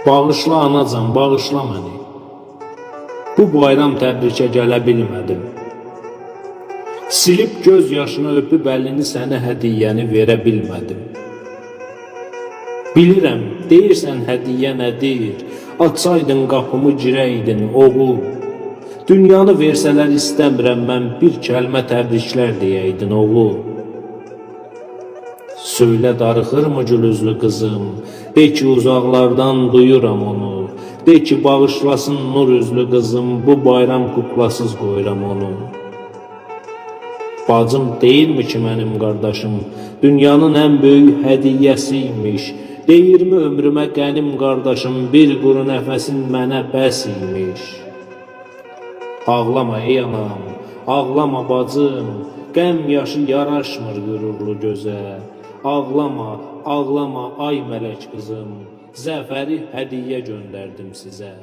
Bağışla anacan, bağışla məni. Bu bayram təbrikə gələ bilmədim. Silib göz yaşını öpüb əlini sənə hədiyyəni verə bilmədim. Bilirəm, deyirsən hədiyyə nədir? Açsaydın qapımı girəydin, oğul. Dünyanı versələr istəmirəm mən, bir kəlmə təbriklər deyəydin, oğul. Söylə darıxırmı gül üzlü qızım? De ki uzaqlardan duyuram onu. De ki bağışlasın nur üzlü qızım, bu bayram kuklasız qoyuram onu. Bacım deyilmi ki mənim qardaşım, dünyanın ən böyük hədiyyəsi imiş. Deyirmi ömrümə qənim qardaşım, bir quru nəfəsin mənə bəs imiş. Ağlama ey anam, ağlama bacım, qəm yaşı yaraşmır qürurlu gözə. Ağlama, ağlama ay mələk qızım, zəfəri hədiyyə göndərdim sizə.